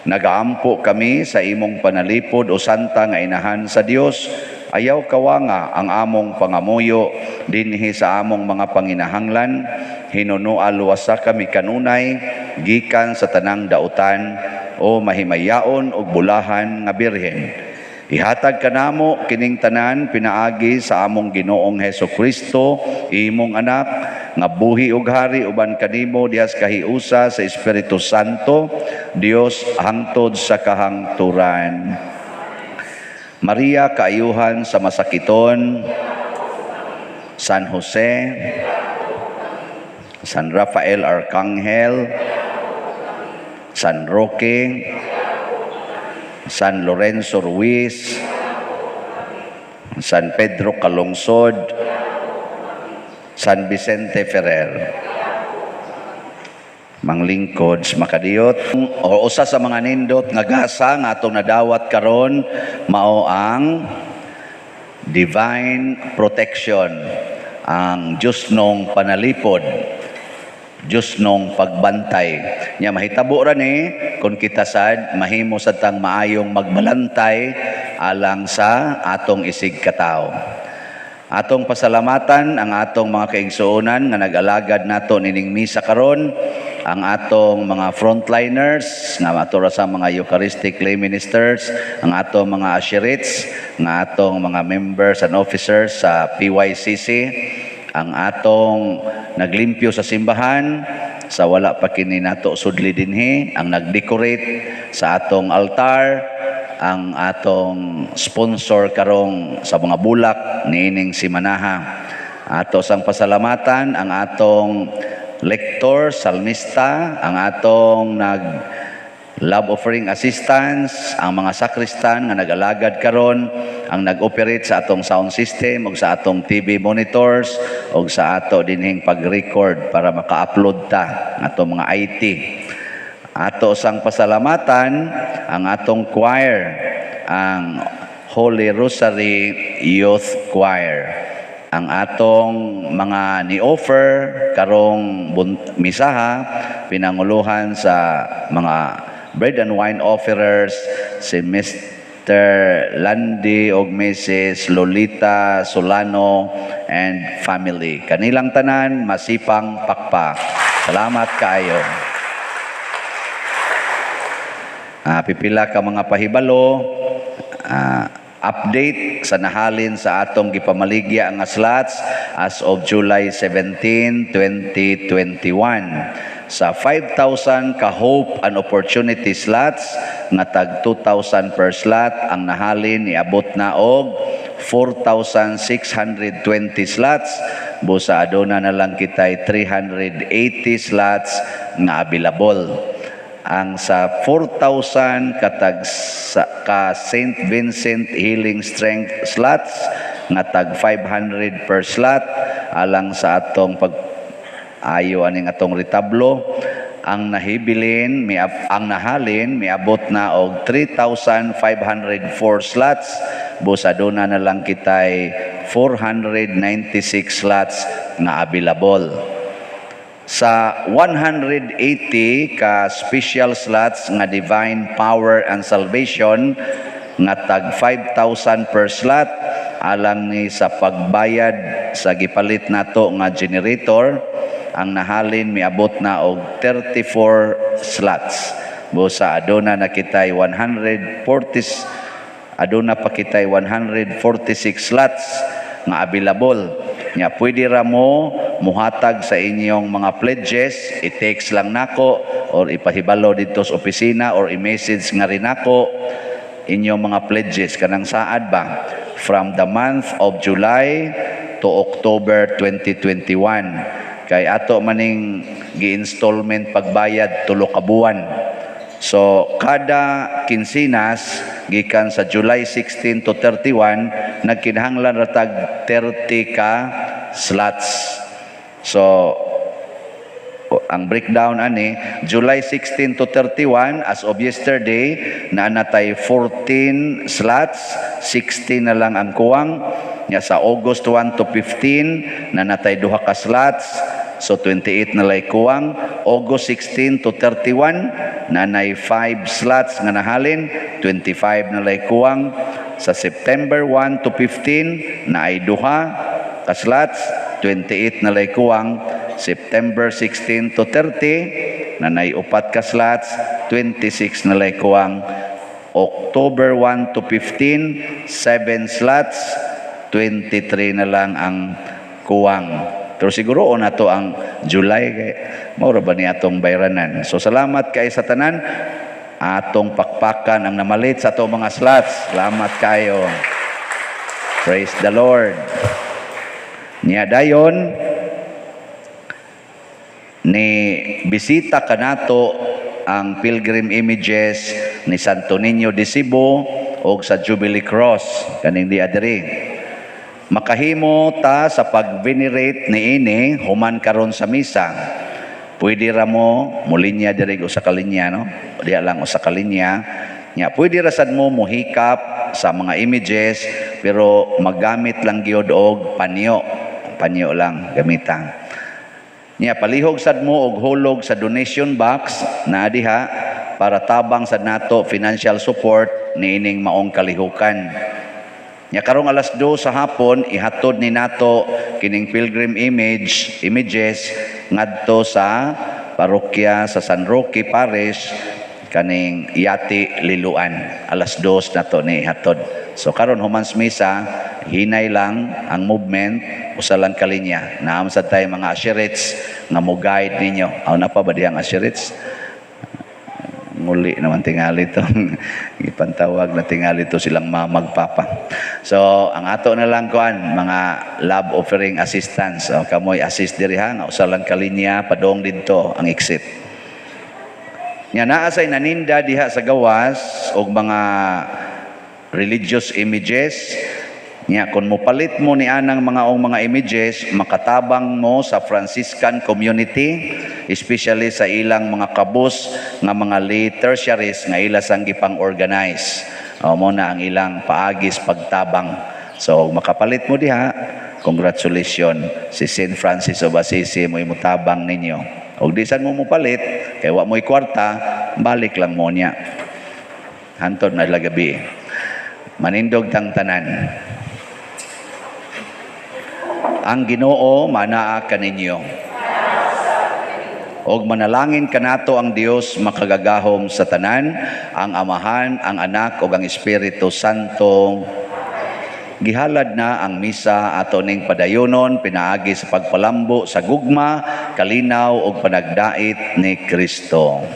Nagaampo kami sa imong panalipod o santa nga inahan sa Dios. Ayaw kawanga ang among pangamuyo dinhi sa among mga panginahanglan. Hinunoa luwasa kami kanunay gikan sa tanang dautan o mahimayaon og bulahan nga birhen. Ihatag kanamo kining tanan pinaagi sa among Ginoong Heso Kristo, imong anak, nga buhi ug hari uban kanimo dihas kahiusa sa Espiritu Santo, Dios hangtod sa kahangturan. Maria, kaayuhan sa masakiton, San Jose, San Rafael Arcangel, San Roque, San Lorenzo Ruiz, San Pedro Calungsod, San Vicente Ferrer. Manglingkod sa makadiyot. O usa sa mga nindot nga gasa nga atong nadawat karon mao ang divine protection, ang Diyos nong panalipod, Diyos nong pagbantay. Nya mahitabo ra ni kung kita sad mahimo sad tang maayong magbalantay alang sa atong isig katawo. Atong pasalamatan ang atong mga kaigsuonan nga nag-alagad nato nining misa karon, ang atong mga frontliners nga ato ra sa mga Eucharistic lay ministers, ang atong mga usherates, nga atong mga members and officers sa PYCC, ang atong naglimpyo sa simbahan sa wala pa kini nato sudli dinhi, ang nagdecorate sa atong altar, ang atong sponsor karong sa mga bulak niining simanaha. Ato sang pasalamatan ang atong lector, salmista, ang atong nag love offering assistance, ang mga sakristan nga nag-alagad karon, ang nag-operate sa atong sound system ug sa atong TV monitors ug sa ato dinhing pag-record para maka-upload ta atong mga IT. Ato sang pasalamatan ang atong choir, ang Holy Rosary Youth Choir, ang atong mga ni-offer karong misaha, pinanguluhan sa mga bread and wine offerers si Miss Landy og Mrs. Lolita Solano and family. Kanilang tanan masipang pakpak. Salamat kaayo. Pipila ka mga pahibalo, update sa nahalin sa atong gipamaligya nga slots as of July 17, 2021. Sa 5,000 ka Hope and Opportunity slots nga tag 2,000 per slot, ang nahalin niabot na og 4,620 slots. Busa aduna na lang kitay 380 slots nga available. Ang sa 4,000 katag sa, ka St. Vincent Healing Strength slots nga tag 500 per slot alang sa atong pag ayo aning atong retablo, ang nahibilin mi ang nahalin miabot na og 3,504 slots. Busa aduna na lang kitay 496 slots nga available. Sa 180 ka special slots nga Divine Power and Salvation nga tag 5,000 per slot alang ni sa pagbayad sa gipalit nato nga generator, ang nahalin miabot na og 34 slots. Busa aduna na kitay 140, aduna pa kitay 146 slots nga available. Nya pwede ra mo muhatag sa inyong mga pledges, i-text lang nako or ipahibalo didto sa opisina or i-message nga rin nako inyong mga pledges kanang saad ba from the month of July to October 2021, kay ato maning gi-installment pagbayad tulo ka buwan. So kada kinsinas gikan sa July 16 to 31, nagkinahanglan ra tag 30 ka slots. So ang breakdown ani, July 16 to 31, as of yesterday naa natay 14 slots, 16 na lang ang kuwang. Nya sa August 1 to 15, naa natay duha ka slots, so 28 na lay kuwang. August 16 to 31, nanay 5 slots nga nahalin, 25 na lay kuwang. Sa September 1 to 15, naay duha ka slots, 28 na lay kuwang. September 16 to 30, nanay upat ka slots, 26 na lay kuwang. October 1 to 15, 7 slots, 23 na lang ang kuwang. Pero siguro na to ang July kay mao ra ba ni atong bayranan. So salamat kay sa tanan, atong pakpakan ang namalit sa atong mga slots. Salamat kayo. Praise the Lord. Niya dayon ni bisita kanato ang pilgrim images ni Santo Niño de Cebu og sa Jubilee Cross kaning di adiri. Makahimo ta sa pag-venerate niini human karon sa misa. Pwede ra mo mulinya diri usa ka linya, no? Diha lang usa ka linya. Nya pwede ra sad mo mohikap sa mga images, pero magamit lang gyud og panyo. Panyo lang gamitan. Nya palihog sad mo og hulog sa donation box na diha para tabang sad nato financial support niining maong kalihukan. Nya karong alas 2 sa hapon ihatod ni nato kining pilgrim images ngadto sa parokya sa San Roque Parish kaning Yati Liloan. Alas 2 nato ni ihatod. So karon human sa misa, hinay lang ang movement, usa lang ka linya. Naam sad tay mga usherettes nga mo guide ninyo. Aw na pa ba diyang usherettes? Muli naman tingali to. Ipantawag na tingali to silang mamagpapa. So, ang ato na lang kuan, mga love offering assistance. O, kamoy assist diri ha, nga usa lang ka linya padong didto ang exit. Nya naa say naninda diha sa gawas og mga religious images. Nya kung mopalit mo ni anang mga ong mga images, makatabang mo sa Franciscan community, especially sa ilang mga kabus nga mga lay tertiaries nga ila sang gipang-organize. O, mo na ang ilang paagis pagtabang. So makapalit mo diha, congratulations, si Saint Francis of Assisi mo imutabang ninyo. Og di sad mo mopalit, kay wa mo'y kwarta, balik lang mo niya. Hantod na gabi. Manindog tang tanan. Ang Ginoo manaa kaninyo. Og manalangin kanato ang Dios makagagahom sa tanan, ang Amahan, ang Anak ug ang Espiritu Santo. Gihalad na ang misa, ato ning padayonon pinaagi sa pagpalambo sa gugma, kalinaw ug panagdait ni Kristo.